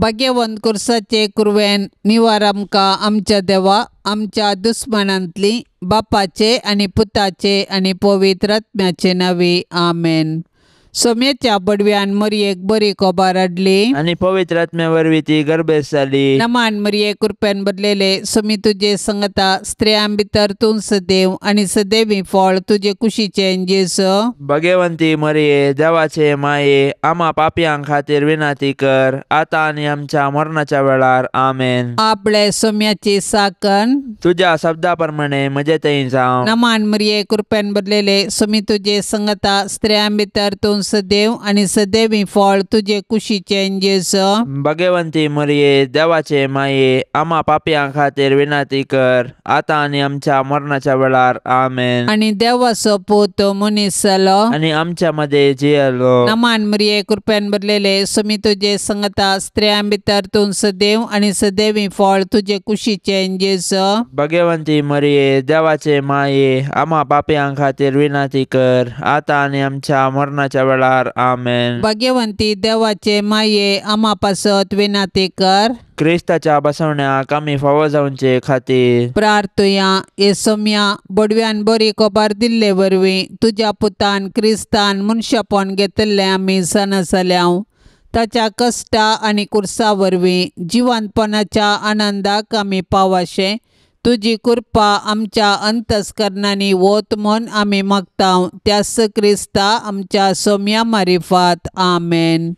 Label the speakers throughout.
Speaker 1: भाग्यवंत कुर्साचे कुरवेन निवार आमकां आमच्या देवा आमच्या दुस्मानांतली बापाचे आनी पुताचे आनी पवित्र आत्म्याचे नांवी आमेन. सोम्याच्या बडव्यान मरयेक बरी खबर हाडली
Speaker 2: आनी पवित्र आत्म्या वरवीं ती गर्भेस्त जाली.
Speaker 1: नमान मरये कृपेन भरलेले सोमी तुजे संगता स्त्रियां भितर तूं सदैव आनी सदैवी फळ तुजे कुशीचें जेजू.
Speaker 2: भगवंती मरये देवाचे माये आमा पापयां खातीर विनंती कर आतां आनी आमच्या मरणाच्या वेळार आमेन.
Speaker 1: आपले सोम्याची साकन
Speaker 2: तुज्या शब्दा प्रमाणे म्हजे थंय जावं.
Speaker 1: नमान मरये कृपेन भरलेले सोमी तुजे संगता स्त्रियां भितर तूं सदैव आनी सदैवी फळ तुजे कुशीचें जेजू.
Speaker 2: भगवंती मरये देवाचे माये आमा पापयां खातीर विनंती कर आतां आनी आमच्या मरणाच्या वेळार आमेन.
Speaker 1: आनी देवाचो पूत मनीस जालो
Speaker 2: आनी आमच्या मदें जियेलो.
Speaker 1: नमान मरये कृपेन भरलेले सोमी तुजे संगता स्त्रियां भितर तूं सदैव आनी सदैवी फळ तुजे कुशीचें जेजू.
Speaker 2: भगवंती मरये देवाचे माये आमा पापयां खातीर विनंती कर आतां आनी आमच्या मरणाच्या वेळार आमेन.
Speaker 1: भाग्यवंती देवाचे माये आमा पासत विनंती कर.
Speaker 2: क्रिस्ताच्या बसवण्याक आमी फावो जावचे खातीर
Speaker 1: प्रार्थुया. हे सोम्या बडव्यान बरी खबर दिल्ले वरवीं तुज्या पुतान क्रिस्तान मनशापण घेतिल्लें आमी जाणा जाल्याव. ताच्या कश्टा आनी कुर्सा वरवीं जिवंतपणाच्या आनंदाक आमी पावाशें तुजी कृपा आमच्या अंतस्करणांनी वत म्हूण आमी मागता त्याच क्रिस्ता आमच्या सोम्या मारिफात आमेन.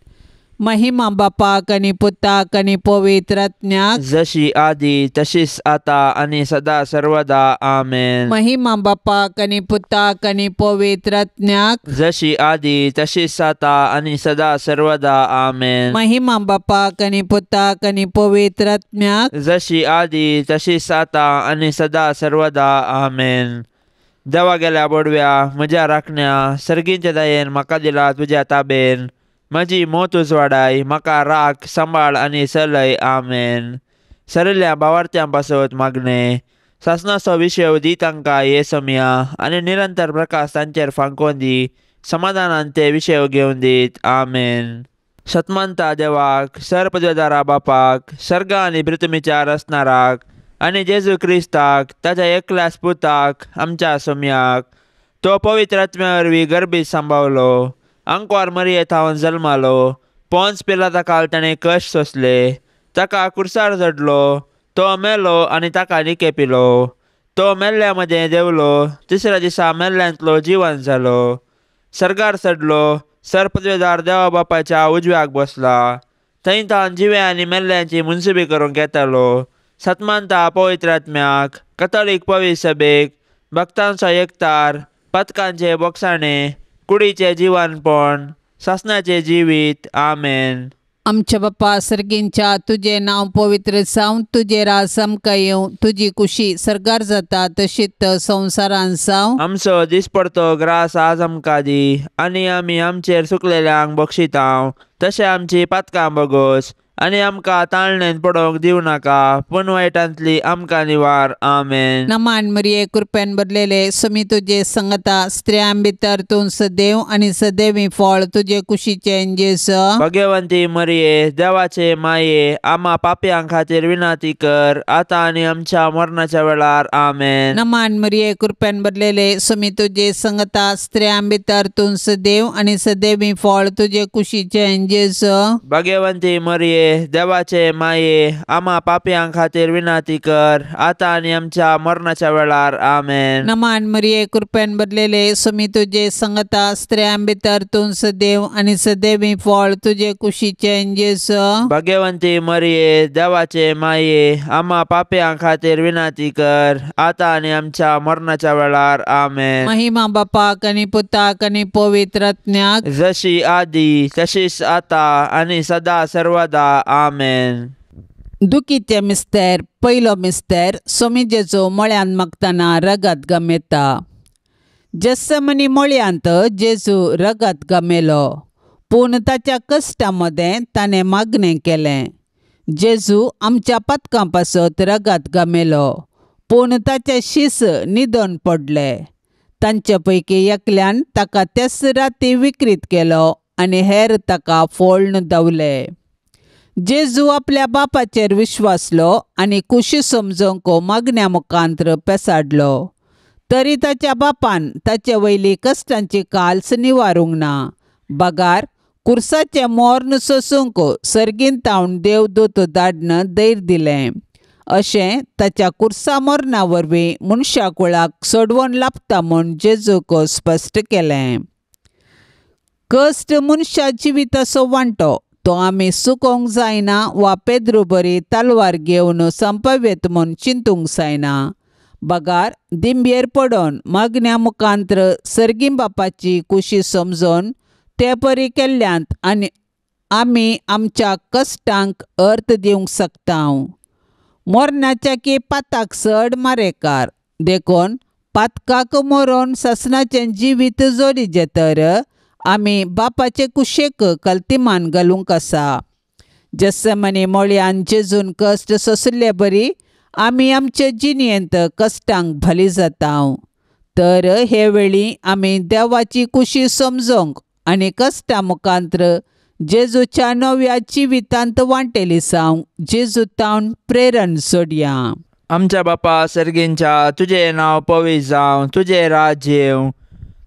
Speaker 1: महिमा बापाक आनी पुताक आनी पवित्र आत्म्याक
Speaker 2: जशी आदी तशीच आता आनी सदा सर्वदा आमेन.
Speaker 1: महिमा बापाक आनी पुताक आनी पवित्र आत्म्याक
Speaker 2: जशी आदी तशीच आता आनी सदा सर्वदा आमेन.
Speaker 1: महिमा बापाक आनी पुताक आनी पवित्र आत्म्याक
Speaker 2: जशी आदी तशीच आता आनी सदा सर्वदा आमेन. देवा गेल्या बोडव्या म्हज्या राखण्या सर्गींच्या दयेन म्हाका दिला तुज्या ताबेन म्हजी मोत उजवाडाय म्हाका राख सांबाळ आनी चलय आमेन. सरिल्ल्या भावार्थ्यां पासत मागणें सासणाचो विशय दी तांकां हे समया आनी निरंतर प्रकाश तांचेर फांकोवन दी समाधानान ते विशय घेवन दीत आमेन. सतमानता देवाक सरपदवेदारा बापाक सर्ग आनी पृथ्वीच्या रचणाराक आनी जेजू क्रिस्ताक ताच्या एकल्याच पुताक आमच्या सोम्याक तो पवित्र आत्म्या वरवीं गर्भीत सांबावलो अंकवार मरये थावन जल्मालो पोन्स पिलाता काल ताणें कश्ट सोंसले ताका कुर्सार चडलो तो मेलो आनी ताका निके पिलो तो मेल्ल्या मदें देंवलो तिसऱ्या दिसा मेल्ल्यांतलो जिवन जालो सर्गार चडलो सरपदवेदार देवा बापाच्या उजव्याक बसला थंय तावन जिवे आनी मेल्ल्यांची मुनसुबी करूंक येतालो. सतमानता पवित्र आत्म्याक कथोलीक पवित्र सभेक भक्तांचो एकतार पथकांचे बोगसाणे कुडीचें जिवनपण सासणाचें जिवीत आमेन.
Speaker 1: आमच्या बापा सर्गींच्या तुजें नांव पवित्र जावं तुजें राज आमकां येवं तुजी कुशी सर्गार जाता तशीच संवसारान जावं.
Speaker 2: आमचो दिसपडतो ग्रास आज आमकां दी आनी आमी आमचेर सुकलेल्यांक बक्षितांव तशें आमची पातकां बगोस आनी आमकां ताळणेन पडोवंक दिवं नाका पूण वायटांतली आमकां निवार आमेन.
Speaker 1: नमान मरये कृपेन भरलेले सोमी तुजे संगता स्त्रियां भितर तूं सदैव आनी सदैवी फळ तुजे कुशीचें जेजू.
Speaker 2: भगवंती मरये देवाचे माये आमा पापयां खातीर विनंती कर आतां आनी आमच्या मरणाच्या वेळार आमेन.
Speaker 1: नमान मरये कृपेन भरलेले सोमी तुजे संगता स्त्रियां भितर तूं सदैव आनी सदैवी फळ तुजे कुशीचें जेजू.
Speaker 2: भगवंती मरये देवाचे माये आमा पापयां खातीर विनंती कर आतां आनी आमच्या मरणाच्या वेळार आमेन.
Speaker 1: नमान मरये कृपेन भरलेले सोमी तुजे संगता स्त्रियां भितर तूं सदैव आनी सदैवी फळ तुजे कुशीचें जेजू.
Speaker 2: भगवंती मरये देवाचे माये आमा पापयां खातीर विनंती कर आतां आनी आमच्या मरणाच्या वेळार आमेन.
Speaker 1: महिमा बापाक आनी पुताक आनी पवित्र आत्म्याक
Speaker 2: जशी आदी तशीच आतां आनी सदा सर्वदा आमेन.
Speaker 1: दुखीचे मिस्तेर पयलो मिस्तेर सोमी जेजू मळ्यांत मागतना रगत गमेता. जेस्समनी मळ्यांत जेजू रगत गमेलो पूण ताच्या कश्टा मदें ताणें मागणें केलें. जेजू आमच्या पातकां पासत रगत गमेलो पूण ताचे शीस न्हिदोन पडले. तांचे पैकी एकल्यान ताका त्याच राती विक्रीत केलो आनी हेर ताका फोळ्ण दवले. जेजू आपल्या बापाचेर विश्वासलो आनी कुशी समजूंक मागण्या मुखांत्र पेसाडलो. तरी ताच्या बापान ताचे वयली कश्टांची काल्स निवारूंक ना, बगार कुर्साचें मोर्न सोसूंक सर्गीन तावन देवदूत धाडन धैर्य दिलें. अशें ताच्या कुर्सा मोर्ना वरवीं मनशा कुळाक सोडवण लाभता म्हूण जेजूक स्पश्ट केलें. कश्ट मनशा जिविताचो वांटो, तो आमी सुकोवंक जायना वा पेद्रू बरी तलवार घेवन संपवेत म्हूण चिंतूंक जायना, बगार दिंबयेर पडोन मागण्या मुखांत्र सर्गी बापाची कुशी समजून ते परी केल्ल्यांत आनी आमी आमच्या कश्टांक अर्थ दिवंक शकता. मरणाच्या की पाताक चड मारेकार, देखून पातकाक मरोन सासणाचें जिवीत जोडीचें तर आमी बापाचे कुशेक कल्तिमान घालूंक आसा. जेसमनी मोळयान जेजून कश्ट सोंसले बरी आमी आमचे जिणेंत कश्टांक भाली जाता. तर हे वेळी आमी देवाची कुशी समजूंक आनी कश्टां मुखांत्र जेजूच्या नव्या जिवितांत वांटेली जावंक जेजू तावन प्रेरण सोडया.
Speaker 2: आमच्या बापा सर्गींच्या, तुजें नांव पवित्र जावं, तुजें राज्य येवं,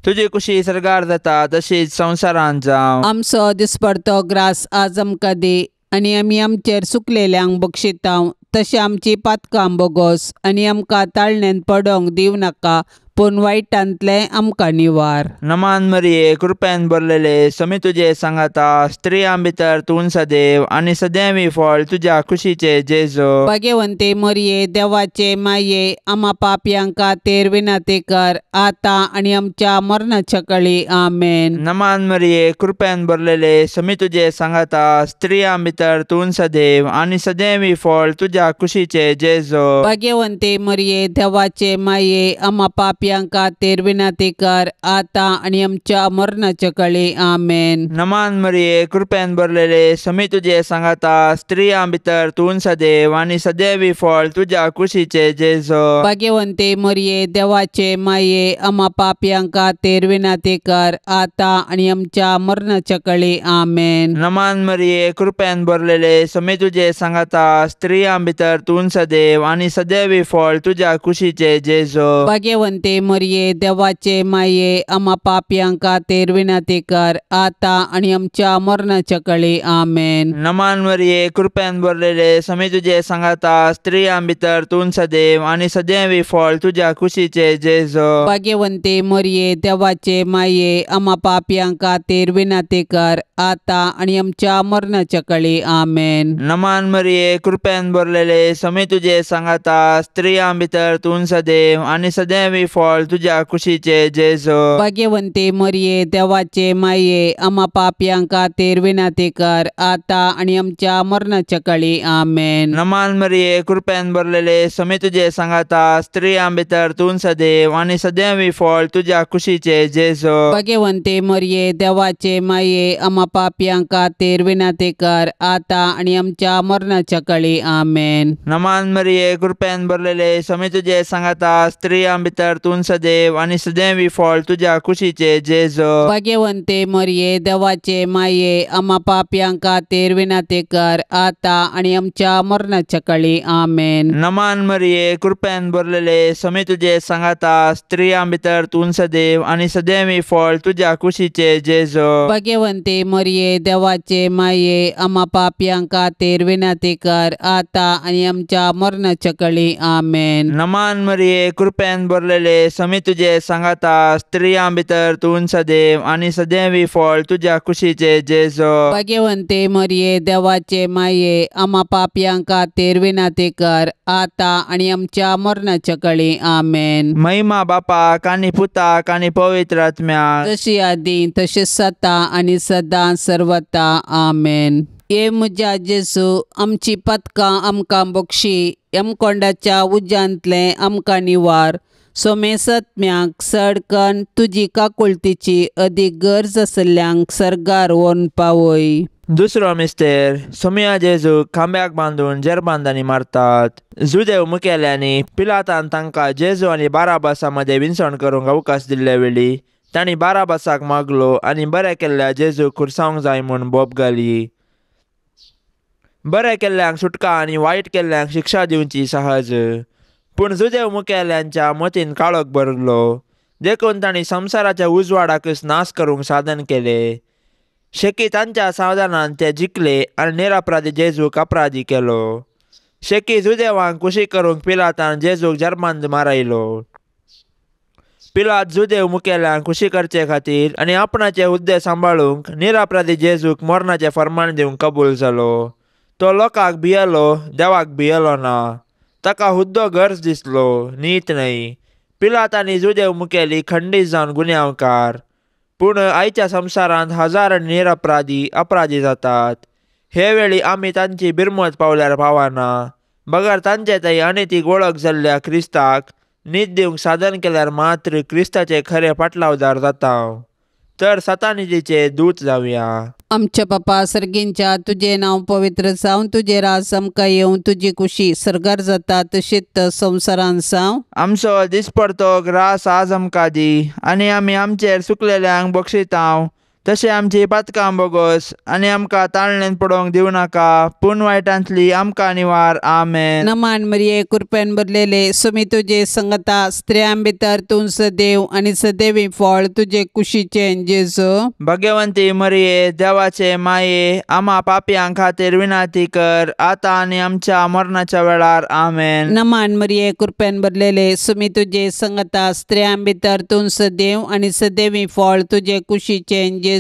Speaker 2: तुजी कुशी सर्गार जाता तशीच संवसारांत जावं.
Speaker 1: आमचो दिसपडतो ग्रास आज आमकां दी आनी आमी आमचेर सुकलेल्यांक बक्षितांव तशें आमची पातकां बोगोस आनी आमकां ताळण्यांत पडोंक दिवं नाका, पूण वायटांतलें आमकां निवार.
Speaker 2: नमान मरिये, कृपेन भरलेले, समी तुजे सांगाता, स्त्रियां भितर तूं सदैव आनी सदैवी फळ तुज्या कुशीचे जेजू.
Speaker 1: भाग्यवंते मरिये, देवाचे माये, आमा पापयांक खातीर विनंती कर आतां आनी आमच्या मरणाच्या कळी. आमेन.
Speaker 2: नमान मरिये, कृपेन भरलेले, समी तुजे सांगाता, स्त्रियां भितर तूं सदैव आनी सदैवी फळ तुज्या कुशीचे जेजू.
Speaker 1: भाग्यवंते मरिये, देवाचे माये, आमा पापयांक खातीर विनंती कर आतां आनी आमच्या मरणाच्या कळी. आमेन.
Speaker 2: नमान मरिये, कृपेन भरलेले, समी तुजे सांगाता, स्त्रियां भितर तूं सदैव आनी सदैवी फळ तुज्या कुशीचे जेजू.
Speaker 1: भाग्यवंते मरिये, देवाचे माये, आमा पापयांक खातीर विनंती कर आतां आनी आमच्या मरणाच्या कळी. आमेन.
Speaker 2: नमान मरिये, कृपेन भरलेले, समी तुजे सांगाता, स्त्रियां भितर तूं सदैव आनी सदैवी फळ तुज्या कुशीचे जेजू.
Speaker 1: भाग्यवंते मरिये, देवाचे माये, आमा पापयांक खातीर विनंती कर आतां आनी आमच्या मरणाच्या कळी. आमेन.
Speaker 2: नमान मरिये, कृपेन भरलेले, समी तुजे सांगाता, स्त्रियां भितर तूं सदैव आनी सदैवी फळ तुज्या कुशीचे जेजू.
Speaker 1: भाग्यवंते मरिये, देवाचे माये, आमा पापयांक खातीर विनंती कर आतां आनी आमच्या मरणाच्या कळी. आमेन.
Speaker 2: नमान मरिये, कृपेन भरलेले, समी तुजे सांगाता, स्त्रियां भितर तूं सदैव आनी सदैवी फळ तुज्या कुशीचे जेजू.
Speaker 1: भाग्यवंते मरिये, देवाचे माये, आमा पापयांक खातीर विनंती कर आतां आनी आमच्या मरणाच्या कळी. आमेन.
Speaker 2: नमान मरिये, कृपेन भरलेले, समी तुजे सांगाता, स्त्रियां भितर तूं सदैव आनी सदैवी फळ तुज्या कुशीचे जेजू.
Speaker 1: भाग्यवंते मरिये, देवाचे माये, आमा पापयांक खातीर विनंती कर आतां आनी आमच्या मरणाच्या कळी. आमेन.
Speaker 2: नमान मरिये, कृपेन भरलेले, समी तुजे सांगाता, स्त्रियां भितर तूं सदैव आनी सदैवी फळ तुज्या कुशीचे जेजू.
Speaker 1: भाग्यवंते मरिये, देवाचे माये, आमा पापयांक खातीर विनंती कर आतां आनी आमच्या मरणाच्या कळी. आमेन.
Speaker 2: नमान मरिये, कृपेन भरलेले, समी तुजे सांगाता, स्त्रियां भितर तूं सदैव आनी सदैवी फळ तुज्या कुशीचे जेजू.
Speaker 1: भाग्यवंते मरिये, देवाचे माये, आमा पापयांक खातीर विनंती कर आतां आनी आमच्या मरणाच्या कळी. आमेन.
Speaker 2: नमान मरिये, कृपेन भरलेले, समी तुजे सांगाता, स्त्रियां भितर तूं सदैव आनी सदैवी फळ तुज्या कुशीचे जेजू.
Speaker 1: भाग्यवंते मरिये, देवाचे माये, आमा पापयांक खातीर विनंती कर आतां आनी आमच्या मरणाच्या कळी. आमेन.
Speaker 2: महिमा बापाक आनी पुताक आनी पवित्र आत्म्याक,
Speaker 1: जशी आदी तशीच सता आनी सदां सर्वता. आमेन. हे म्हज्या जेजू, आमची पदकां आमकां बक्षी, यमकोंडाच्या उज्यांतलें आमकां निवार, सोमेसत्म्याक सडकन तुजी काकुळतीची अदीक गरज आसल्ल्यांक सर्गार व्हरून पावय.
Speaker 2: दुसरो मिस्तेर, सोमिया जेजू खांब्याक बांदून जेरबांदांनी मारतात. जुदेव मुखेल्यांनी पिलातान तांकां जेजू आनी बाराबासा मदें विनसण करूंक अवकाश दिल्ले वेळी तांणी बाराबासाक मागलो आनी बरें केल्ल्या जेजू खुर्सावंक जाय म्हूण बोब घाली. बरें केल्ल्यांक सुटका आनी वायट केल्ल्यांक शिक्षा दिवची सहज. पूण जुदेव मुखेल्यांच्या मतीन काळोख भरलो, देखून तांणी संवसाराच्या उजवाडाकच नाश करूंक साधन केले. शेकी तांच्या सावधानान ते जिखले आनी निरपराधी जेजूक अपराधी केलो. शेकी जुदेवांक कुशी करूंक पिलातान जेजूक जर्मांत मारायलो. पिलात जुदेव मुखेल्यांक खुशी करचे खातीर आनी आपणाचे हुद्दे सांबाळूंक निरपराधी जेजूक मरणाचें फर्मान दिवंक कबूल जालो. तो लोकांक भियेलो, देवाक भियेलो ना. ताका हुद्दो गरज दिसलो, नीत न्हय. पिलात आनी जुदेव मुखेली खंडीत जावन गुन्यांवकार. पूण आयच्या संवसारांत हजारांनी निरपराधी अपराधी जातात. हे वेळी आमी तांची बिरमत पावल्यार पावना, बगर तांचे थंय अनितीक वळख जाल्ल्या क्रिस्ताक नीत दिवंक साधन केल्यार मात्र क्रिस्ताचे खरे पाटलावदार जाता. तर सतानितीचे दूत जावया.
Speaker 1: आमच्या बापा सर्गींच्या, तुजें नांव पवित्र जावं, तुजें राज आमकां येवं, तुजी कुशी सर्गार जाता तशीच संवसारान जावं.
Speaker 2: आमचो दिसपडतो ग्रास आज आमकां दी, आनी आमी आमचेर सुकलेल्यांक बक्षितांव, तशें आमची पातकां बोगस, आनी आमकां ताळणेन पडोवंक दिवं नाका, पूण वायटांतली आमकां निवार. आमेन.
Speaker 1: नमान मरिये, कृपेन भरलेले, सुमी तुजे संगता, स्त्रियां भितर तूं सदैव आनी सदैवी फळ तुजे कुशीचें जेजू.
Speaker 2: भगवंती मरिये, देवाचे माये, आमा पापयां खातीर विनंती कर, आतां आनी आमच्या मरणाच्या वेळार. आमेन.
Speaker 1: नमान मरिये, कृपेन भरलेले, सुमी तुजे संगता, स्त्रियां भितर तूं सदैव आनी सदैवी फळ तुजे कुशीचें जेजू.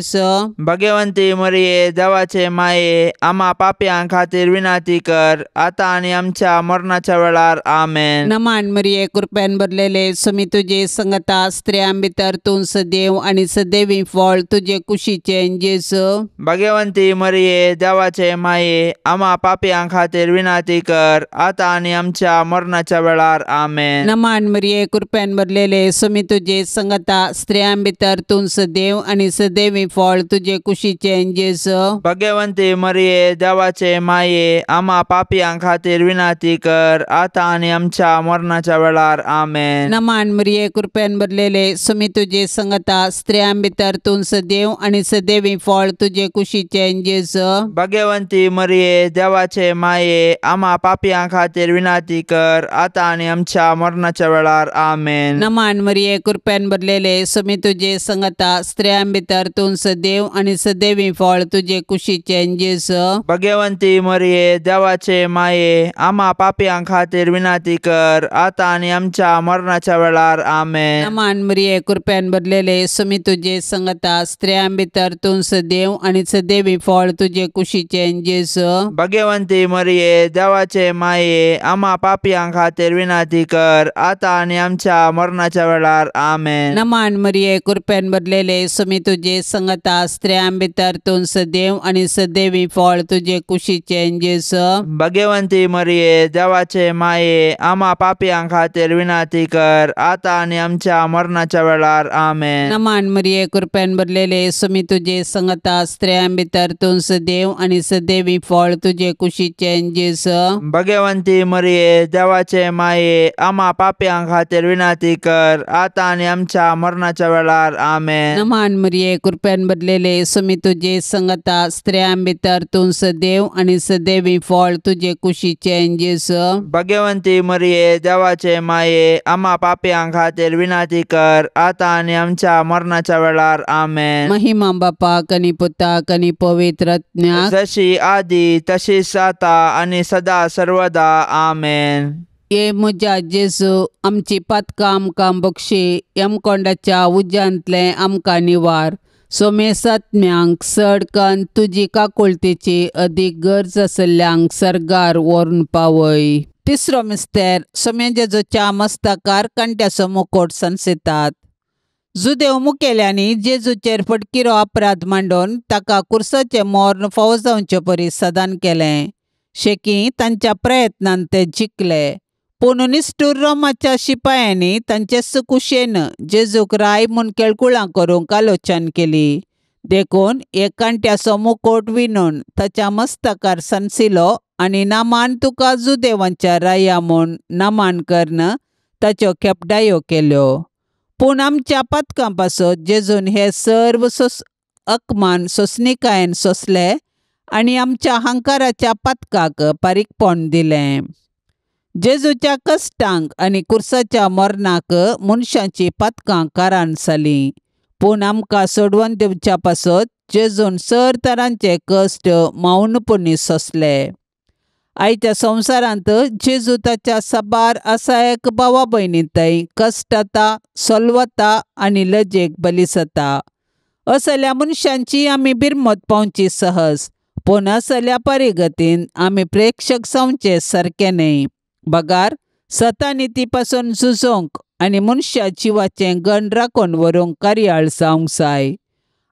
Speaker 2: भगवंती मरिये, देवाचे माये, आमा पापयां खातीर विनंती कर, आतां आनी आमच्या मरणाच्या वेळार. आमेन.
Speaker 1: नमान मरिये, कृपेन भरलेले, सुमी तुजे संगता, स्त्रियां भितर तूं सदैव आनी सदैवी फळ तुजे कुशीचें जेजू.
Speaker 2: भगवंती मरिये, देवाचे माये, आमा पापयां खातीर विनंती कर, आतां आनी आमच्या मरणाच्या वेळार. आमेन.
Speaker 1: नमान मरिये, कृपेन भरलेले, सुमी तुजे संगता, स्त्रियां भितर तूं सदैव आनी सदैवी फळ तुजे कुशीचें जेजू.
Speaker 2: भगवंती मरिये, देवाचे माये, आमा पापयां खातीर विनंती कर, आतां आनी आमच्या मरणाच्या वेळार. आमेन.
Speaker 1: नमान मरिये, कृपेन भरलेले, सुमी तुजे संगता, स्त्रियां भितर तूं सदैव आनी सदैवी फळ तुजे कुशीचें जेजू.
Speaker 2: भगवंती मरिये, देवाचे माये, आमा पापयां खातीर विनंती कर, आतां आनी आमच्या मरणाच्या वेळार. आमेन.
Speaker 1: नमान मरिये, कृपेन भरलेले, सुमी तुजे संगता, स्त्रियां भितर तूं सदैव आनी सदैवी फळ तुजे कुशीचें जेजू.
Speaker 2: भगवंती मरिये, देवाचे माये, आमा पापयां खातीर विनंती कर, आतां आनी आमच्या मरणाच्या वेळार. आमेन.
Speaker 1: नमान मरिये, कृपेन भरलेले, सुमी तुजे संगता, स्त्रियां भितर तूं सदैव आनी सदैवी फळ तुजे कुशीचें जेजू.
Speaker 2: भगवंती मरिये, देवाचे माये, आमा पापयां खातीर विनंती कर, आतां आनी आमच्या मरणाच्या वेळार. आमेन.
Speaker 1: नमान मरिये, कृपेन भरलेले, सुमी तुजे संगता, स्त्रियां भितर तूं सदैव आनी सदैवी फळ तुजे कुशीचें जेजू.
Speaker 2: भगवंती मरिये, देवाचे माये, आमा पापयां खातीर विनंती कर, आतां आनी आमच्या मरणाच्या वेळार. आमेन.
Speaker 1: नमान मरिये, कृपेन भरलेले, सुमी तुजे संगता, स्त्रियां भितर तूं सदैव आनी सदैवी फळ तुजे कुशीचें जेजू.
Speaker 2: भगवंती मरिये, देवाचे माये, आमा पापयां खातीर विनंती कर, आतां आनी आमच्या मरणाच्या वेळार. आमेन.
Speaker 1: नमान मरिये, कृपेन भरलेले, सुमी तुजे संगता, स्त्रियां भितर तूं सदैव आनी सदैवी फळ तुजे कुशीचें जेजू.
Speaker 2: भगवंती मरिये, देवाचे माये, आमा पापयां खातीर विनंती कर, आतां आनी आमच्या मरणाच्या वेळार. आमेन.
Speaker 1: महिमा बापाक आनी पुताक आनी पवित्र आत्म्याक,
Speaker 2: जशी आदी तशीच आतां आनी सदा सर्वदा. आमेन.
Speaker 1: ये म्हज्या जेजू, आमची पातकां आमकां बक्षी, यमकोंडाच्या उज्यांतलें आमकां निवार. सोमेसात्म्यांक चड कन्न तुजी काकुळतेची अदीक गरज आशिल्ल्यांक सर्गार व्हरून पावय. तिसरो मिस्तेर, सोम्या जेजूच्या मस्तकार कांट्याचो मुकोट सनसितात. जुदेव मुखेल्यांनी जेजूचेर फटकिरो अपराध मांडून ताका कुर्साचें मर्ण फावो जावचे परी सदान केलें. शेकी तांच्या प्रयत्नान ते जिखले, पूण निश्ठूर रोमाच्या शिपायांनी तांचे कुशेन जेजूक राय म्हूण केळकुळां करूंक आलोचन केली. देखून एक कांट्याचो मुकोट विणून ताच्या मस्तकार सनसिलो आनी नामान तुका जुदेवांच्या राया म्हूण नामान करून ताच्यो खेपडायो केल्यो. पूण आमच्या पातकां पासत जेजून हे सर्व अपमान सोंसणीकायेन सोंसले आनी आमच्या हंकाराच्या पातकाक पारीकपण दिलें. जेजूच्या कश्टांक आनी कुर्साच्या मरणाक मनशाची पातकां कारण जालीं, पूण आमकां सोडवून दिवच्या पासत जेजून सर तरांचे कश्ट मौनपणी सोंसले. आयच्या संवसारांत जेजू ताच्या साबार असायक भावा भयणी थंय कश्टता, सोलवता आनी लजेक बलिसता. असल्या मनशांची आमी बिरमत पावची सहज, पूण असल्या परिगतीन आमी प्रेक्षक जावचे सारकें न्हय, बगार सतानिती पासून झुजोवंक आनी मनशा जिवाचें गण राखून व्हरूंक कार्याळ जावंक जाय.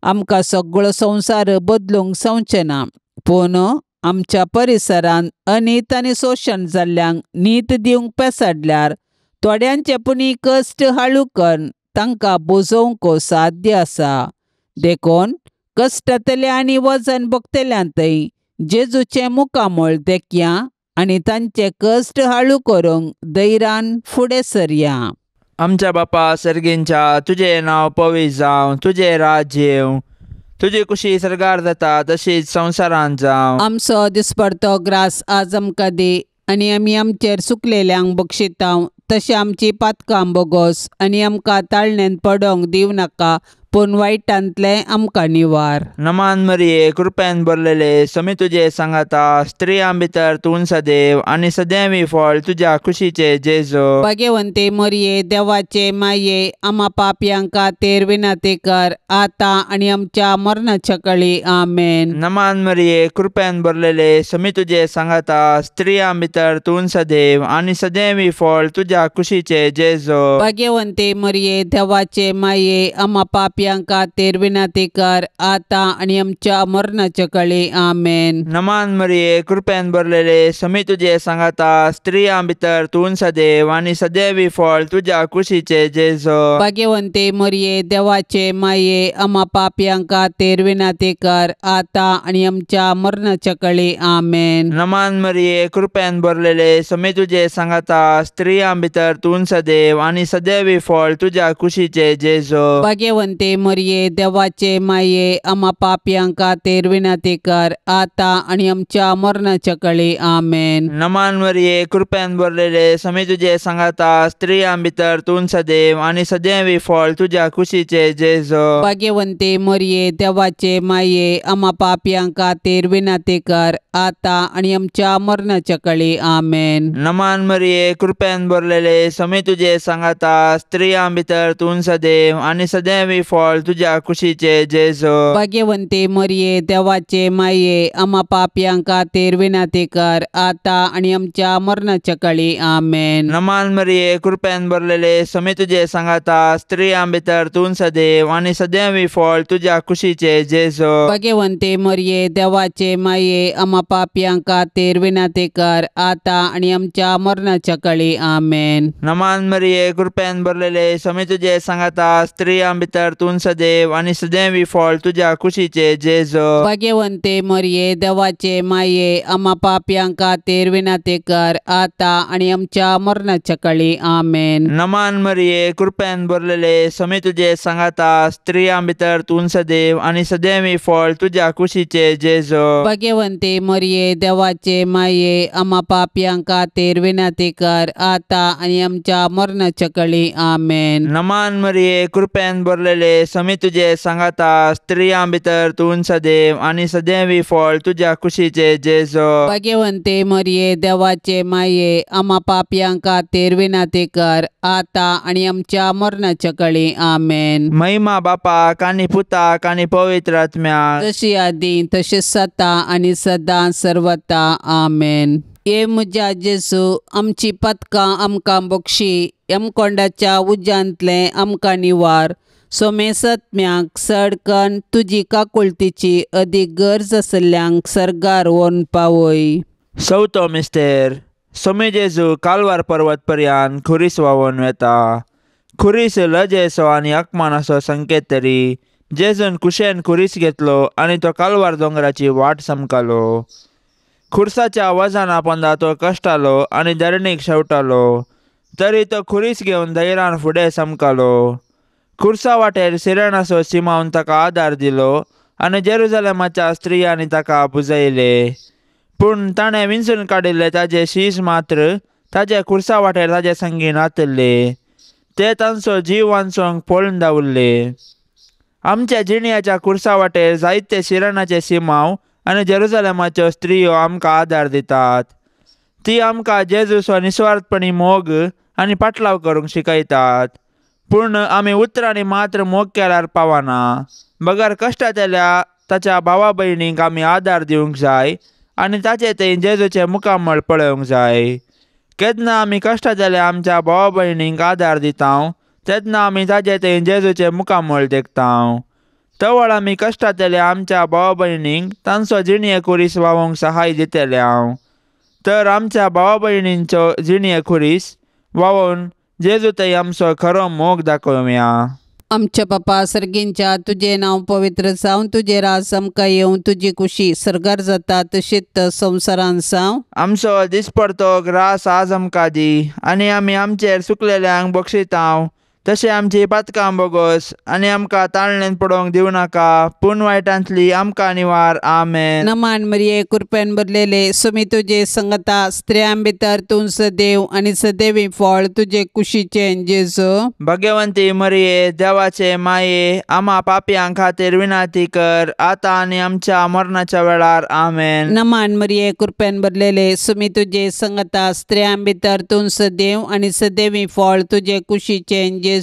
Speaker 1: आमकां सगळो संवसार बदलूंक जावचें ना, पूण आमच्या परिसरांत अनीत आनी शोशण जाल्ल्यांक नीत दिवंक पेसाडल्यार थोड्यांचे पुणी कश्ट हाळू करून तांकां बोजोवंक साध्य आसा. देखून कश्टांतले आनी वजन भोगतल्यांतय जेजूचें मुखामळ देखया आनी तांचे कश्ट हाळू करूंक धैर्यान फुडें सरया.
Speaker 2: आमच्या बापा सर्गींच्या, तुजें नांव पवित्र जावं, तुजें राज्य येवं, तुजी कुशी सर्गार जाता तशीच संवसारांत जावं.
Speaker 1: आमचो दिसपडतो ग्रास आज आमकां दी आनी आमी आमचेर सुकलेल्यांक बक्षितांव तशें आमची पातकां बोगोस आनी आमकां ताळणेंत पडोंक दिवं नाका, पूण वायटांतलें आमकां निवार.
Speaker 2: नमान मरिये, कृपेन भरलेले, समी तुजे सांगाता, स्त्रियां भितर तूं सदैव आनी सदैवी फळ तुज्या कुशीचे जेजू.
Speaker 1: भाग्यवंते मरिये, देवाचे माये, आमा पापयांक खातीर विनंती कर आतां आनी आमच्या मरणाच्या कळी. आमेन.
Speaker 2: नमान मरिये, कृपेन भरलेले, समी तुजे सांगाता, स्त्रियां भितर तूं सदैव आनी सदैवी फळ तुज्या कुशीचे जेजू.
Speaker 1: भाग्यवंते मरिये, देवाचे माये, आमा पापयांक खातीर विनंती कर आतां आनी आमच्या मरणाच्या कळी. आमेन.
Speaker 2: नमान मरिये, कृपेन भरलेले, समी तुजे सांगाता, स्त्रियां भितर तूं सदैव आनी सदैवी फळ तुज्या कुशीचे जेजू.
Speaker 1: भाग्यवंते मरिये, देवाचे माये, आमा पापयांक खातीर विनंती कर आतां आनी आमच्या मरणाच्या कळी. आमेन.
Speaker 2: नमान मरिये, कृपेन भरलेले, समी तुजे सांगाता, स्त्रियां भितर तूं सदैव आनी सदैवी फळ तुज्या कुशीचे जेजू.
Speaker 1: भाग्यवंते मरिये, देवाचे माये, आमा पापयांक खातीर विनंती कर आतां आनी आमच्या मरणाच्या कळी. आमेन.
Speaker 2: नमान मरिये, कृपेन भरलेले, समी तुजे सांगाता, स्त्रियां भितर तूं सदैव आनी सदैवी फळ तुज्या कुशीचे जेजू.
Speaker 1: भाग्यवंते मरिये, देवाचे माये, आमा पापयांक खातीर विनंती कर आतां आनी आमच्या मरणाच्या कळी. आमेन.
Speaker 2: नमान मरिये, कृपेन भरलेले, समी तुजे सांगाता, स्त्रियां भितर तूं सदैव आनी सदैवी फळ तुज्या कुशीचे जेजू.
Speaker 1: भाग्यवंते मरिये, देवाचे माये, आमा पापयांक खातीर विनंती कर आतां आनी आमच्या मरणाच्या कळी. आमेन.
Speaker 2: नमान मरिये, कृपेन भरलेले, समी तुजे सांगाता, स्त्रियां भितर तूं सदैव आनी सदैवी फळ तुज्या कुशीचे जेजू.
Speaker 1: भाग्यवंते मरिये, देवाचे माये, आमा पापयांक खातीर विनंती कर आतां आनी आमच्या मरणाच्या कळी. आमेन.
Speaker 2: नमान मरिये, कृपेन भरलेले, समी तुजे सांगाता, स्त्रियां भितर तूं सदैव आनी सदैवी फळ तुज्या कुशीचे जेजू.
Speaker 1: भाग्यवंते मरिये, देवाचे माये, आमा पापयांक खातीर विनंती कर आतां आनी आमच्या मरणाच्या कळी. आमेन.
Speaker 2: नमान मरिये, कृपेन भरलेले, समी तुजे सांगाता, स्त्रियां भितर तूं सदैव आनी सदैवी फळ तुज्या कुशीचे जेजू.
Speaker 1: भाग्यवंते मरिये, देवाचे माये, आमा पापयांक खातीर विनंती कर आतां आनी आमच्या मरणाच्या कळी. आमेन.
Speaker 2: नमान मरिये, कृपेन भरलेले, समी तुजे सांगाता, स्त्रियां भितर तूं सदैव आनी सदैवी फळ तुज्या कुशीचे जेजू.
Speaker 1: भाग्यवंते मरिये, देवाचे माये, आमा पापयांक खातीर विनंती कर आतां आनी आमच्या मरणाच्या कळी. आमेन.
Speaker 2: महिमा बापाक आनी पुताक आनी पवित्र आत्म्याक,
Speaker 1: जशी आदी तशीच सता आनी सदां सर्वता. आमेन. हे म्हज्या जेजू, आमची पदकां आमकां बक्षी, यमकोंडाच्या उज्यांतलें आमकां निवार, सोमेसत्म्याक सडकन तुजी काकुळतीची अदीक गरज आसल्ल्यांक सर्गार व्हरून पावय.
Speaker 2: चवथो मिस्तेर. सोमे जेजू कालवार पर्वत पर्यान खुरीस व्हांवून वेता. खुरीस लजेचो आनी अपमानाचो संकेत तरी जेजून कुशेन खुरीस घेतलो आनी तो कालवार दोंगराची वाट समकालो. खुर्साच्या वजना पोंदा तो कश्टालो आनी धरणीक शेवटालो, तरी तो खुरीस घेवन धैर्यान फुडें समकालो. खुर्सा वाटेर सिरणाचो सिमावन ताका आदार दिलो आनी जेरुजलेमाच्या स्त्रियांनी ताका पुजयले. पूण ताणें विंचून काडिल्ले ताजे शीस मात्र ताजे खुर्सा वाटेर ताजे संगी नातल्ले. ते तांचो जीव वांचोवंक पळून धांवल्ले. आमच्या जिणयाच्या खुर्सा वाटेर जायते शिरणाचे सिमांव आनी जेरुजलेमाच्यो स्त्रियो आमकां आदार दितात. ती आमकां जेजूचो निस्वार्थपणी मोग आनी पाटलाव करूंक शिकयतात. पूण आमी उतरांनी मात्र मोग केल्यार पावना, बगर कश्टांतल्या ताच्या भावा भयणींक आमी आदार दिवंक जाय आनी ताचे थंय जेजूचें मुखामळ पळोवंक जाय. केन्ना आमी कश्टांतल्या आमच्या भावा भयणींक आदार दिता तेन्ना आमी ताचे थंय जेजूचें मुखामळ देखता. तवळ आमी कश्टांतल्या आमच्या भावा भयणींक तांचो जिणये खुरीस वावोवंक सहाय दितले हांव. तर आमच्या भावा भयणींचो जिणये खुरीस वावोवन जेजू थंय आमचो खरो मोग दाखोवया.
Speaker 1: आमच्या बापा सर्गींच्या, तुजें नांव पवित्र जावं, तुजें राज आमकां येवं, तुजी कुशी सर्गार जाता तशीच संवसारान जावं.
Speaker 2: आमचो दिसपडतो ग्रास आज आमकां दी आनी आमी आमचेर सुकलेल्यांक बक्षितांव तशें आमची पातकां बोगोस आनी आमकां ताळणेन पडोवंक दिवं नाका, पूण वायटांतली आमकां निवार. आमेन.
Speaker 1: नमान मरिये, कृपेन भरलेले, सुमी तुजे संगता, स्त्रियां भितर तूं सदैव आनी सदैवी फळ तुजे कुशीचें जेजू.
Speaker 2: भगवंती मरिये, देवाचे माये, आमा पापयां खातीर विनंती कर आतां आनी आमच्या मरणाच्या वेळार. आमेन.
Speaker 1: नमान मरिये, कृपेन भरलेले, सुमी तुजे संगता, स्त्रियां भितर तूं सदैव आनी सदैवी फळ तुजे कुशीचें जेजू.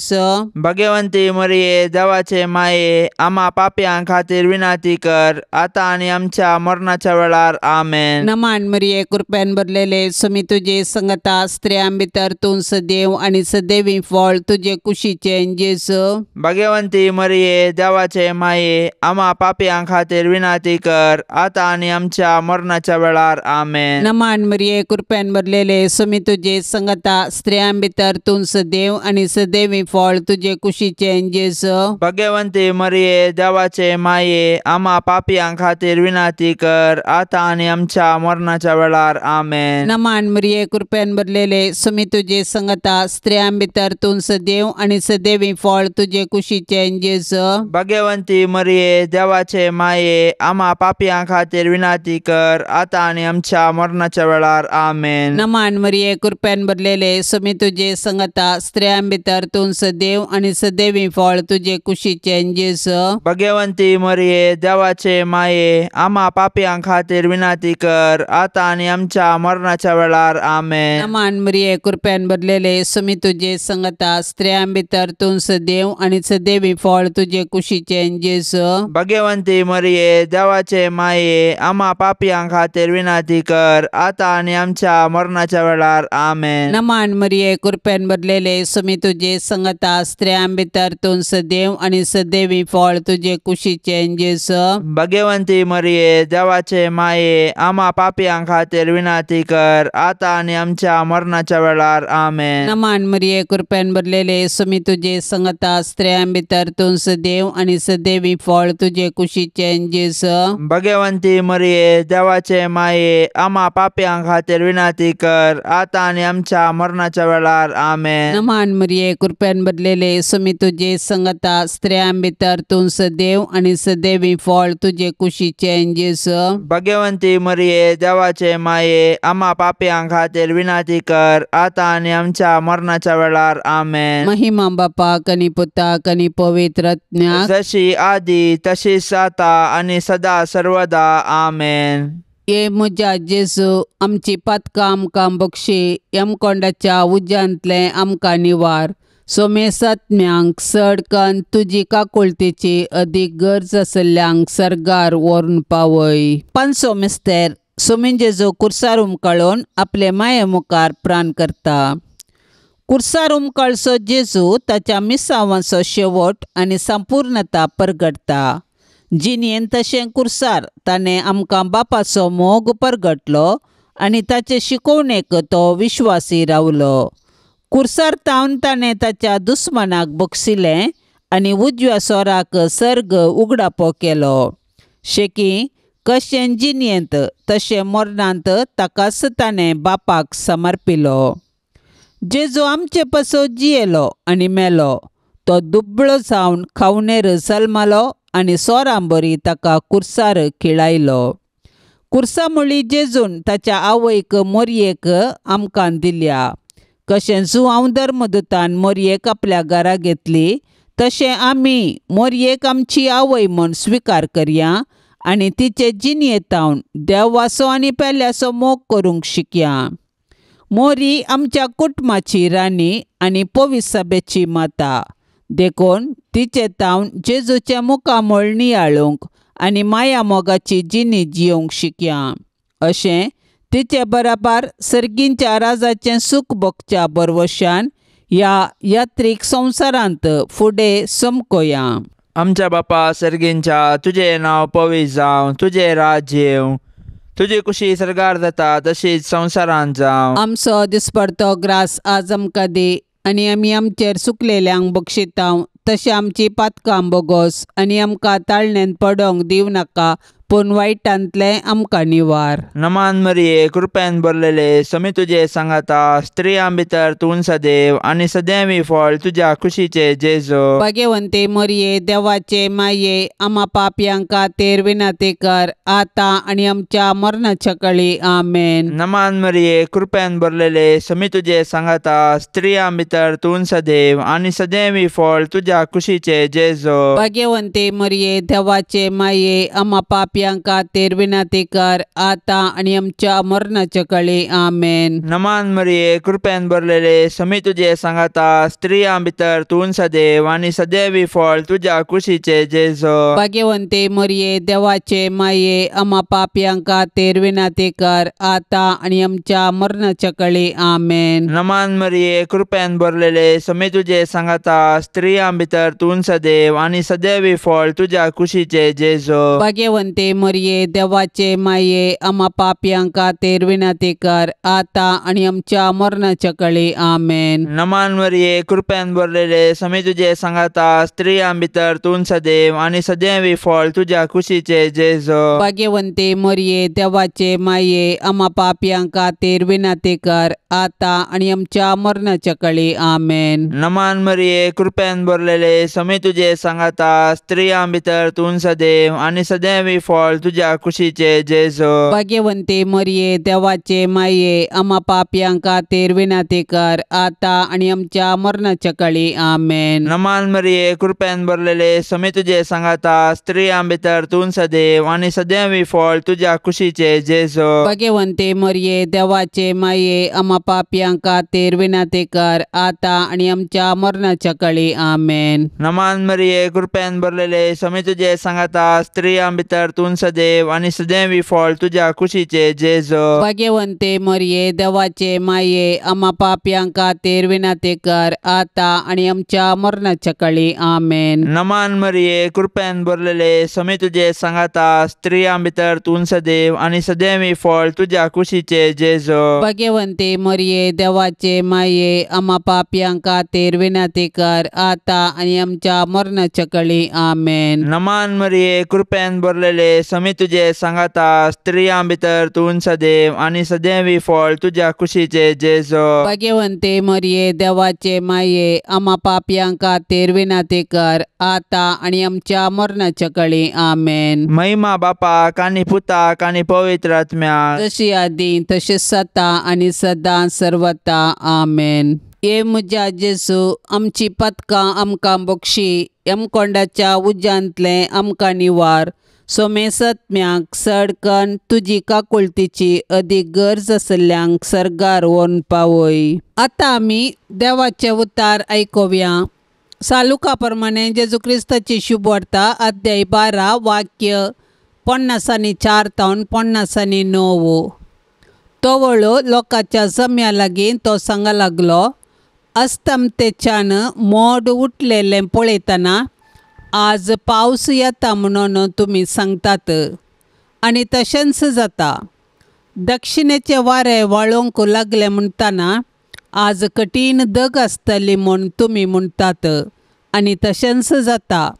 Speaker 2: भगवंती मरिये, देवाचे माये, आमा पापयां खातीर विनंती कर आतां आनी आमच्या मरणाच्या वेळार. आमेन.
Speaker 1: नमान मरिये, कृपेन भरलेले, सुमी तुजे संगता, स्त्रियां भितर तूं सदैव आनी सदैवी फळ तुजे कुशीचें जेजू.
Speaker 2: भगवंती मरिये, देवाचे माये, आमा पापयां खातीर विनंती कर आतां आनी आमच्या मरणाच्या वेळार. आमेन.
Speaker 1: नमान मरिये, कृपेन भरलेले, सुमी तुजे संगता, स्त्रियां भितर तूं सदैव आनी सदैवी फळ तुजे कुशीचें जेजू.
Speaker 2: भगवंती मरिये, देवाचे माये, आमा पापयां खातीर विनंती कर आतां आनी आमच्या मरणाच्या वेळार. आमेन.
Speaker 1: नमान मरिये, कृपेन भरलेले, सुमी तुजे संगता, स्त्रियां भितर तूं सदैव आनी सदैवी फळ तुजे कुशीचें जेजू.
Speaker 2: भगवंती मरिये, देवाचे माये, आमा पापयां खातीर विनंती कर आतां आनी आमच्या मरणाच्या वेळार. आमेन.
Speaker 1: नमान मरिये, कृपेन भरलेले, सुमी तुजे संगता, स्त्रियां भितर तूं सदैव आनी सदैवी फळ तुजे कुशीचें जेजू.
Speaker 2: भगवंती मरिये, देवाचे माये, आमा पापयां खातीर विनंती कर आतां आनी आमच्या मरणाच्या वेळार. आमेन.
Speaker 1: नमान मरिये, कृपेन भरलेले, सुमी तुजे संगता, स्त्रियां भितर तूं सदैव आनी सदैवी फळ तुजे कुशीचें जेजू.
Speaker 2: भगवंती मरिये, देवाचे माये, आमा पापयां खातीर विनंती कर आतां आनी आमच्या मरणाच्या वेळार. आमेन.
Speaker 1: नमान मरिये, कृपेन भरलेले, सुमी तुजे संगता, स्त्रियां भितर तूं सदैव आनी सदैवी फळ तुजे कुशीचें जेजू.
Speaker 2: भगवंती मरिये, देवाचे माये, आमा पापयां खातीर विनंती कर आतां आनी आमच्या मरणाच्या वेळार. आमेन.
Speaker 1: नमान मरिये, कृपेन भरलेले, सुमी तुजे संगता, स्त्रियां भितर तूं सदैव आनी सदैवी फळ तुजे कुशीचें जेजू.
Speaker 2: भगवंती मरिये, देवाचे माये, आमा पापयां खातीर विनंती कर आतां आनी आमच्या मरणाच्या वेळार. आमेन.
Speaker 1: नमान मरिये, कृपेन भरलेले, सुमी तुजे संगता, स्त्रियां भितर तूं सदैव आनी सदैवी फळ तुजे कुशीचें जेजू.
Speaker 2: भगवंती मरिये, देवाचे माये, आमा पापयां खातीर विनंती कर आतां आनी आमच्या मरणाच्या वेळार. आमेन.
Speaker 1: महिमा बापाक आनी पुताक आनी पवित्र आत्म्याक,
Speaker 2: जशी आदी तशीच आतां आनी सदा सर्वदा. आमेन.
Speaker 1: ये म्हज्या जेजू, आमची पातकां आमकां बक्षी, यमकोंडाच्या उज्यांतलें आमकां निवार. सोमेसात्म्यांक चड कन्न तुजी काकुळतेची अदीक गरज आशिल्ल्यांक सर्गार व्हरून पावय. पांचसो मिस्तेर सोमीन जेजू कुर्सार उमकाळून आपले माये मुखार प्राण करता. कुर्सार उमकाळचो जेजू ताच्या मिसावांचो शेवट आनी संपूर्णता परगटता. जिणेन तशें कुर्सार ताणें आमकां बापाचो मोग परगटलो आनी ताचे शिकोवणेक तो विश्वासी रावलो. कुर्सार तावन ताणें ताच्या दुस्मानाक बक्षिलें आनी उजव्या सोराक सर्ग उगडापो केलो. शेकी कशें जिणेंत तशें मरणांत ताकाच ताणें बापाक समर्पिलो. जेजू आमचे पासत जियेलो आनी मेलो. तो दुबळो जावन खावणेर जल्मलो आनी सोरांबरी ताका कुर्सार खिळायलो. कुर्सा मुळी जेजून ताच्या आवयक मोरयेक आमकां दिल्या. कशें जुआंव धर्मदूतान मोरयेक आपल्या घरा घेतली तशें आमी मोरयेक आमची आवय म्हूण स्विकार करया आनी तिचे जिणयेतावन देवाचो आनी पेल्याचो मोग करूंक शिकया. मोरी आमच्या कुटुंबाची राणी आनी पवित्र माता, देखून तिचे तावन जेजूचें मुखामळ नियाळूंक आनी माया मोगाची जिणी जियोवंक शिकया. अशें तिचे बराबर सर्गींच्या राजाचें सूख भोगच्या बरवशान ह्या यात्रीक संवसारांत फुडें समकोया.
Speaker 2: आमच्या बापा सर्गींच्या, तुजें नांव पवित्र जावं, तुजें राज्य येवं, तुजी कुशी सर्गार जाता तशीच संवसारांत जावं.
Speaker 1: आमचो दिसपडतो ग्रास आज आमकां दी आनी आमी आमचेर सुकलेल्यांक बक्षितांव तशें आमची पातकां बोगोस आनी आमकां ताळण्यांत पडोंक दिवं नाका, पूण वायटांतलें आमकां निवार.
Speaker 2: नमान मरिये, कृपेन भरलेले, समी तुजे सांगाता, स्त्रियां भितर तूं सदैव आनी सदैवी फळ तुज्या कुशीचे जेजू.
Speaker 1: भाग्यवंते मरिये, देवाचे माये, आमा पापयांक खातीर विनंती कर आतां आनी आमच्या मरणाच्या कळी. आमेन.
Speaker 2: नमान मरिये, कृपेन भरलेले, समी तुजे सांगाता, स्त्रियां भितर तूं सदैव आनी सदैवी फळ तुज्या कुशीचे जेजू.
Speaker 1: भाग्यवंते मरिये, देवाचे माये, आमा पापयांक खातीर विनंती कर आतां आनी आमच्या मरणाच्या कळी. आमेन.
Speaker 2: नमान मरिये, कृपेन भरलेले, समी तुजे सांगाता, स्त्रियां भितर तूं सदैव आनी सदैवी फळ तुज्या कुशीचे जेजू.
Speaker 1: भाग्यवंते मरिये, देवाचे माये, आमा पापयांक खातीर विनंती कर आतां आनी आमच्या मरणाच्या कळी. आमेन.
Speaker 2: नमान मरिये, कृपेन भरलेले, समी तुजे सांगाता, स्त्रियां भितर तूं सदैव आनी सदैवी फळ तुज्या कुशीचे जेजू.
Speaker 1: भाग्यवंते मरिये, देवाचे माये, आमा पापयांक खातीर विनंती कर आतां आनी आमच्या मरणाच्या कळी. आमेन.
Speaker 2: नमान मरिये, कृपेन भरलेले, समी तुजे सांगाता, स्त्रियां भितर तूं सदैव आनी सदैवी फळ तुज्या कुशीचे जेजू.
Speaker 1: भाग्यवंते मरिये, देवाचे माये, आमा पापयांक खातीर विनंती कर आतां आनी आमच्या मरणाच्या कळी. आमेन.
Speaker 2: नमान मरिये, कृपेन भरलेले, समी तुजे सांगाता, स्त्रियां भितर तूं सदैव आनी सदैवी फळ तुज्या कुशीचे जेजू.
Speaker 1: भाग्यवंते मरिये, देवाचे माये, आमा पापयांक खातीर विनंती कर आतां आनी आमच्या मरणाच्या कळी. आमेन.
Speaker 2: नमान मरिये, कृपेन भरलेले, समी तुजे सांगाता, स्त्रियां भितर तूं सदैव आनी सदैवी फळ तुज्या कुशीचे जेजू.
Speaker 1: भाग्यवंते मरिये, देवाचे माये, आमा पापयांक खातीर विनंती कर आतां आनी आमच्या मरणाच्या कळी. आमेन.
Speaker 2: नमान मरिये, कृपेन भरलेले, समी तुजे सांगाता, स्त्रियां भितर तूं सदैव आनी सदैवी फळ तुज्या कुशीचे जेजू.
Speaker 1: भाग्यवंते मरिये, देवाचे माये, आमा पापयांक खातीर विनंती कर आतां आनी आमच्या मरणाच्या कळी. आमेन.
Speaker 2: नमान मरिये, कृपेन भरलेले, समी तुजे सांगाता, स्त्रियां भितर तूं सदैव आनी सदैवी फळ तुज्या कुशीचे जेजू.
Speaker 1: भाग्यवंते मरिये, देवाचे माये, आमा पापयांक खातीर विनंती कर आतां आनी आमच्या मरणाच्या कळी. आमेन.
Speaker 2: नमान मरिये, कृपेन भरलेले, समी तुजे सांगाता, स्त्रियां भितर तूं सदैव आनी सदैवी फळ तुज्या कुशीचे जेजू.
Speaker 1: भाग्यवंते मरिये, देवाचे माये, आमा पापयांक खातीर विनंती कर आतां आनी आमच्या मरणाच्या कळी. आमेन.
Speaker 2: महिमा बापाक आनी पुताक आनी पवित्र आत्म्याक,
Speaker 1: जशी आदी तशीच सता आनी सदां सर्वता. आमेन. हे म्हज्या जेजू, आमची पदकां आमकां बक्षी, यमकोंडाच्या उज्यांतलें आमकां निवार, सोमेसत्म्याक सडकन तुजी काकुळतीची अदीक गरज आसल्ल्यांक सर्गार व्हरून पावय. आतां आमी देवाचें उतार आयकुया. सालुका प्रमाणे जेजू क्रिस्ताची शुभवार्ता अध्याय 12 वाक्य 54 तावन 59. तवळो लोकांच्या जम्या लागीं तो सांगा लागलो, अस्तमतेच्यान मोड उठलेलें पळयतना आज पावस येता म्हणून तुमी सांगतात आनी तशेंच जाता. दक्षिणेचे वारें व्हाळोवंक लागलें म्हणटना आज कठीण दग आसतली म्हूण तुमी म्हणटात आनी तशेंच जाता.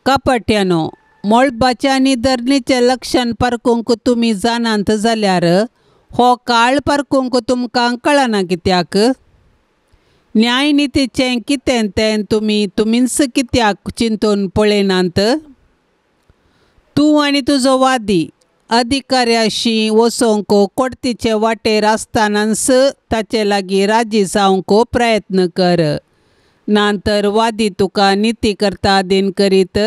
Speaker 1: कपट्यानो, मळबाचें आनी धरणीचें लक्षण पारखूंक तुमी जाणात जाल्यार हो काळ पारखूंक तुमकां कळना कित्याक? न्यायनितीचें कितें तें तुमी तुमीच कित्याक चिंतून पळयनात? तूं आनी तुजो वादी अधिकाऱ्याशी वचोंक कोडतीचे वाटेर आसतनाच ताचे लागीं राजी जावंक प्रयत्न कर, ना तर वादी तुका निती करता अधीन करीत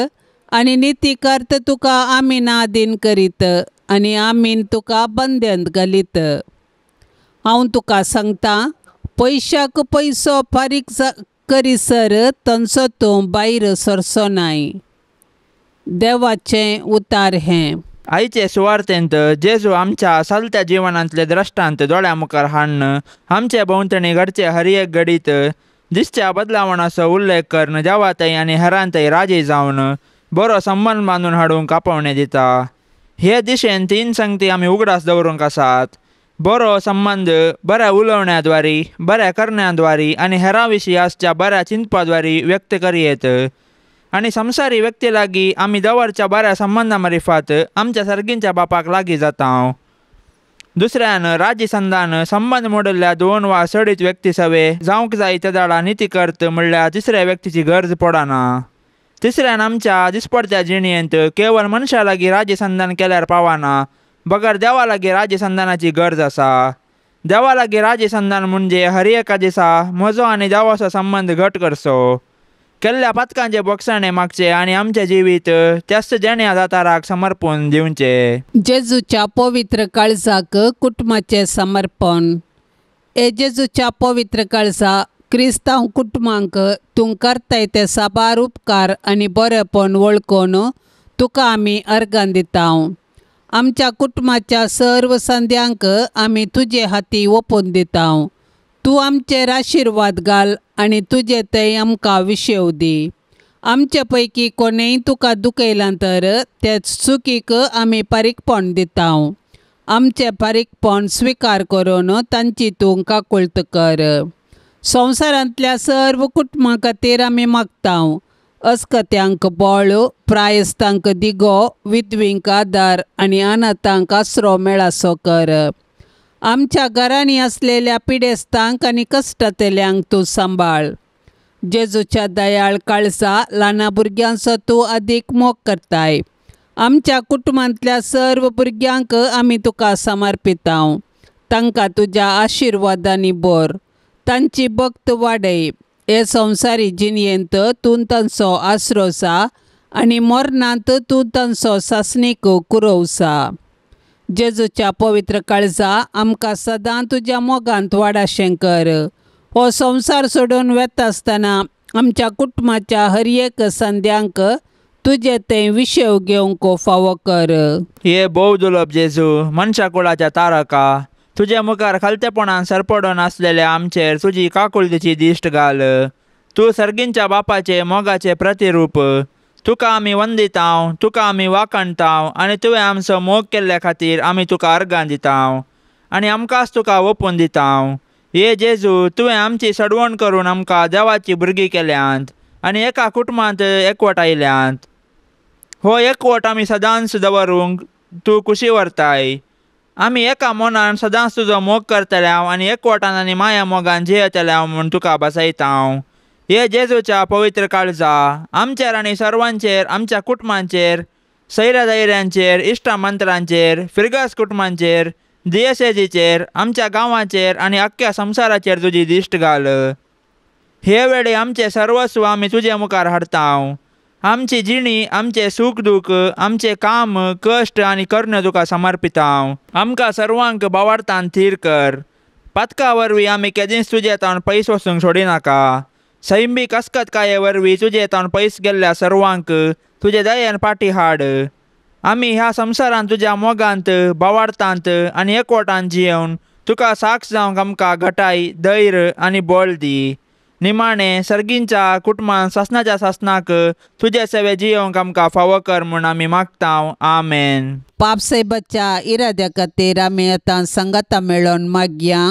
Speaker 1: आनी निती करत तुका आमीना अधीन करीत आनी आमीन तुका बंद्यांत घालीत. हांव तुका सांगता, पयशाक पयसो फारीक करीसर तांचो तूं भायर सरचो नाय. देवाचें उतार हें.
Speaker 2: आयचे सुवार्तेंत जेजू आमच्या सालत्या जिवनांतले द्रश्टांत दोळ्या मुखार हाडून आमचे भोंवतणी घडचे हर एक घडीत दिसच्या बदलावणाचो उल्लेख करून देवातय आनी हेरांतय राजी जावन बरो संबंद बांदून हाडूंक आपोवणें दिता. हे दिशेन तीन संगती आमी उगडास दवरूंक आसात. बरो संबंद बऱ्या उलोवण्याद्वारी, बऱ्या करण्याद्वारी आनी हेरां विशीं आसच्या बऱ्या चिंतपा द्वारी व्यक्त करयेत. आनी संवसारी व्यक्ती लागीं आमी दवरच्या बऱ्या संबंदा मारिफात आमच्या सर्गींच्या बापाक लागीं जाता. दुसऱ्यान राजी संदान संबंद मोडिल्ल्या दोन वा चडीत व्यक्ती सवे जावंक जाय तेदाळा निती करत म्हणल्यार तिसऱ्या व्यक्तीची गरज पडना. तिसऱ्यान आमच्या दिसपडत्या जिणेंत केवळ मनशा लागीं राजी संदान केल्यार पावना, बगर देवा लागीं राजी संदानाची गरज आसा. देवा लागीं राजी संदान म्हणजे हर एका दिसा म्हजो आनी देवाचो संबंद घट करचो, केल्ल्या पातकांचे बोगसाणे मागचे आनी आमचें जिवीत त्याच देण्या दाताराक समर्पण दिवचें.
Speaker 1: जेजूच्या पवित्र काळजाक कुटुंबाचें समर्पण. हे जेजूच्या पवित्र काळजा, क्रिस्तांव कुटुंबांक तूं करताय ते साबार उपकार आनी बरेपण वळखून तुका आमी अर्गां दिता. आमच्या कुटुंबाच्या सर्व संद्यांक आमी तुजे हाती ओपून दिता. तूं आमचेर आशिर्वाद घाल आनी तुजे थंय आमकां विशेव दी. आमचे पैकी कोणेय तुका दुखयलां तर ते चुकीक आमी फारीकपण दिता. आमचें फारीकपण स्विकार करून तांची तूं काकुळट कर. संवसारांतल्या सर्व कुटुंबां खातीर आमी मागता. अस्कत्यांक बळ, प्रायस्तांक दिगो, विधवींक आदार आनी अनाथांक आसरो मेळासो कर. आमच्या घरांनी आसलेल्या पिडेस्तांक आनी कश्टांतल्यांक तूं सांबाळ. जेजूच्या दयाळ काळजा, ल्हाना भुरग्यांचो तूं अदीक मोग करताय. आमच्या कुटुंबांतल्या सर्व भुरग्यांक आमी तुका समर्पिता. तांकां तुज्या आशिर्वादांनी भर, तांची भक्त वाडय. हे संवसारी जिणेंत तूं तांचो आसरो जा आनी मरणांत तूं तांचो सासणीक कुरोवसा. जेजूच्या पवित्र काळजा, आमकां सदां तुज्या मोगांत वाडाशें कर. हो संवसार सोडून वेता आसतना आमच्या कुटुंबाच्या हर एक संद्यांक तुजे थंय विशेव घेवंक फावो कर.
Speaker 2: हे भोव दुर्लभ जेजू, मनशा कुळाच्या तारका, तुज्या मुखार खालतेपणान सरपडून आसलेल्या आमचेर तुजी काकुळतीची दिश्ट घाल. तूं सर्गींच्या बापाचे मोगाचे प्रतिरूप. तुका आमी वंदिताव, तुका आमी वाखाणताव आनी तुवें आमचो मोग केल्ल्या खातीर आमी तुका अर्गां दिताव आनी आमकांच तुका ओपून दिताव. हे जेजू, तुवें आमची सडवण करून आमकां देवाची भुरगीं केल्यांत आनी एका कुटुंबांत एकवट आयल्यांत. हो एकवट आमी सदांच दवरूंक तूं खुशी व्हरताय. आमी एका मनान सदांच तुजो मोग करतले आनी एकवटान आनी माया मोगान जियेतले म्हूण तुका बसयता. हे जेजूच्या पवित्र काळजा, आमचेर आनी सर्वांचेर, आमच्या कुटुंबांचेर, सैऱ्या दायऱ्यांचेर, इश्टा मंत्रांचेर, फिरगास कुटुंबांचेर, दियसेजीचेर, आमच्या गांवाचेर आनी अख्ख्या संवसाराचेर तुजी दिश्ट घाल. हे वेळे आमचे सर्वस्व आमी तुजे मुखार हाडता. आमची जिणी, आमचे सूख दूख, आमचे काम, कश्ट आनी करण्यो तुका समर्पिता. आमकां सर्वांक बावार्थान थीर कर. पातका वरवीं आमी केदींच तुजे तावन पयस वचूंक सोडिनाका. सैमीक अस्कतकाये वरवीं तुजे तावन पयस गेल्ल्या सर्वांक तुजे दयेन फाटी हाड. आमी ह्या संवसारांत तुज्या मोगांत, बावार्थांत आनी एकवटान जियेवन तुका साक्ष जावंक आमकां घटाय, धैर्य आनी बळ दी. निमाणें सर्गींच्या कुटुंबान सासणाच्या सासणाक तुजे सेवे जियोवंक आमकां फावो कर म्हूण आमी मागता. आमेन.
Speaker 1: पापसाहेबाच्या इराद्या खातीर आमी आतां सांगाता मेळोन मागया.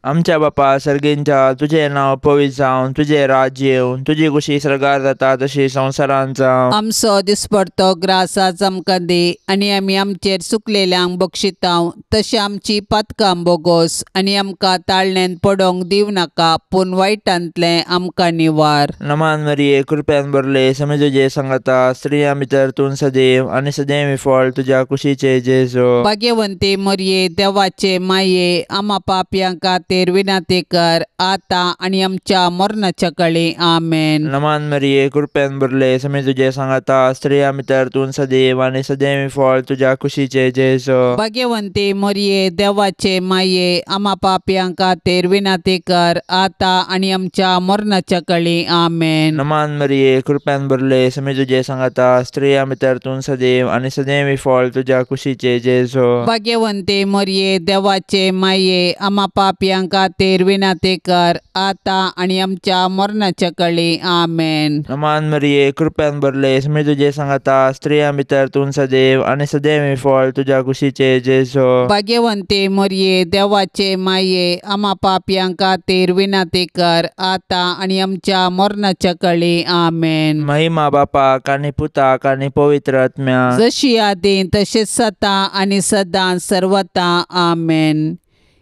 Speaker 2: आमच्या बापा सर्गींच्या तुजें नांव पवित्र जावं, तुजें राज्य येवं, तुजी कुशी सर्गार जाता तशी संवसारांत जावं।
Speaker 1: आमचो दिसपडतो ग्रास आज आमकां दी आनी आमी आमचेर चुकलेल्यांक बक्षितांव तशें आमची पातकां बोगोस आनी आमकां ताळण्यान पडोंक दिवं नाका पूण वायटांतलें आमकां निवार।
Speaker 2: नमान मरिये कृपेन भरले समे तुजे सांगाता, स्त्रियां भितर तूं सदैव आनी सदैव फळ तुज्या कुशीचे जेजू।
Speaker 1: भाग्यवंती मरिये देवाचे माये आमा पापयां खातीर विनंती कर आतां आनी आमच्या मरणाच्या कळी। आमेन।
Speaker 2: नमान मरिये कृपेन भरले समे तुजे सांगाता, स्त्रियां भितर तूं सदैव आनी सदैव फळ तुज्या कुशीचे जेजू।
Speaker 1: भाग्यवंती मरिये देवाचे माये आमा पापयां खातीर विनंती कर आतां आनी आमच्या मरणाच्या कळी। आमेन।
Speaker 2: नमान मरिये कृपेन भरले समे तुजे सांगाता, स्त्रियां भितर तूं सदैव आनी सदैव फळ तुज्या कुशीचे जेजू।
Speaker 1: भाग्यवंती मरिये देवाचे माये आमा पापयां खातीर विनंती कर आतां आनी आमच्या मरणाच्या कळी। आमेन।
Speaker 2: नमान मरिये कृपेन भरले समे तुजे सांगाता, स्त्रियां भितर तूं सदैव आनी सदैव फळ तुज्या कुशीचे जेजू।
Speaker 1: भाग्यवंती मरिये देवाचे माये आमा पापयां खातीर विनंती कर आतां आनी आमच्या मरणाच्या कळी। आमेन।
Speaker 2: महिमा बापाक आनी पुताक आनी पवित्र आत्म्याक,
Speaker 1: जशी आदीं तशेंच सदां आनी सदां सर्वता। आमेन।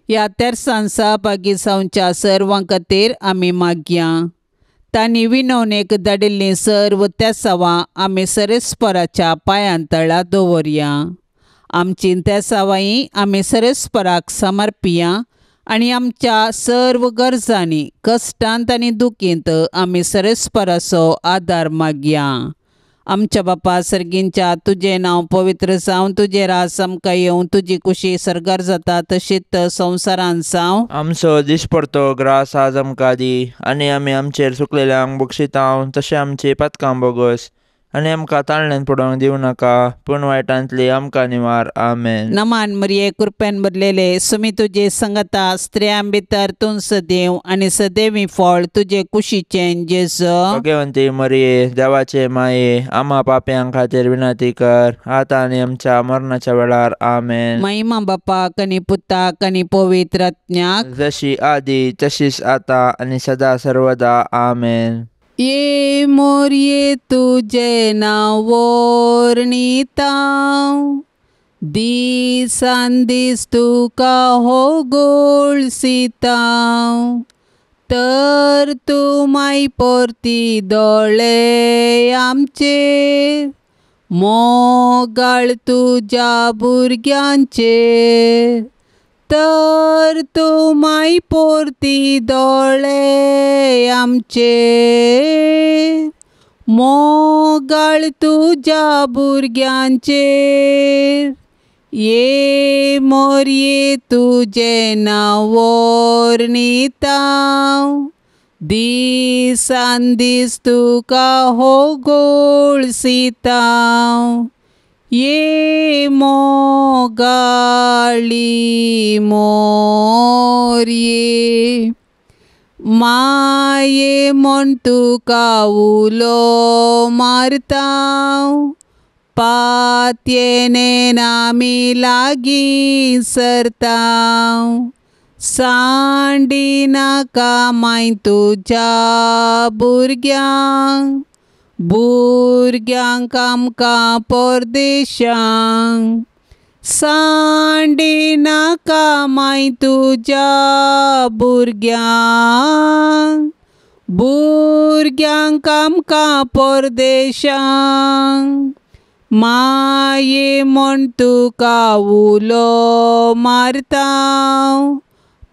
Speaker 1: ह्या तेरसान सहभागी जावच्या सर्वां खातीर आमी मागया। तांणी विनवणेक धाडिल्लीं सर्व तेसावां आमी सरेस्पराच्या पांयां तळा दवरया। आमची तेसावांय आमी सरेस्पराक समर्पिया आनी आमच्या सर्व गरजांनी कश्टांत आनी दुखींत आमी सरेस्पराचो आदार मागया। आमच्या बापा सर्गींच्या तुजें नांव पवित्र जावं, तुजें राज आमकां येवं, तुजी कुशी सर्गार जाता तशीच संवसारांत जावं।
Speaker 2: आमचो दिसपडतो ग्रास आज आमकां दी आनी आमी आमचेर चुकलेल्यांक बक्षितांव तशें आमची पातकां बोगस आनी आमकां ताळण्यान पडोवंक दिवं नाका पूण वायटांतली आमकां निवार। आमेन।
Speaker 1: नमान मरिये कृपेन भरलेले सुमी तुजे संगता, स्त्रियां भितर तूं सदैव आनी सदैवी फळ तुजे कुशीचें जेजू।
Speaker 2: भाग्यवंती मरिये देवाचे माये आमा पापयां खातीर विनंती कर आतां आनी आमच्या मरणाच्या वेळार। आमेन।
Speaker 1: महिमा बापाक आनी पुताक आनी पवित्र आत्म्याक,
Speaker 2: जशी आदी तशीच आतां आनी सदा सर्वदा। आमेन।
Speaker 1: ये मोरये तुजें नांव वर्णितांव, दिसान दीस तुका हो गोळसितांव, तर तूं माय परती दोळे आमचेर, मोगाळ तुज्या भुरग्यांचेर, तर तूं माय परती दोळे आमचेर, मोगाळ तुज्या भुरग्यांचेर। ये मोरये तुजें नांव वर्णितांव, दिसान दीस तुका हो गोळसितांव, ये मोगाळी मोरये माये म्हण तुका उलो मारतांव, पातयेन आमी लागीं सरतांव, सांडी नाका माय तुज्या भुरग्यांक, भुरग्यांक आमकां परदेशांक, सांडी नाका माय तुज्या भुरग्यांक, भुरग्यांक आमकां परदेशांक, माये म्हण तुका उलो मारतांव,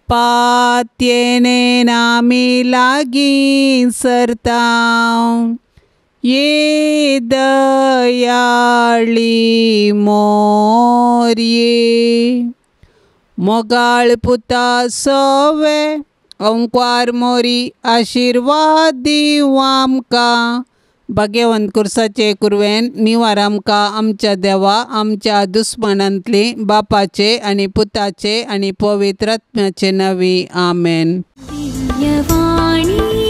Speaker 1: पातयेन आमी लागीं सरतांव, ये दयाळी मोरये। मोगाळ पुता सोवे ओंकार मोरी आशिर्वाद दिवं आमकां। भाग्यवंत कुर्साचे कुरवेन निवार आमकां आमच्या देवा आमच्या दुस्मनांतली बापाचे आनी पुताचे आनी पवित्र आत्म्याचे नांवी। आमेन।
Speaker 3: दिव्यवाणी।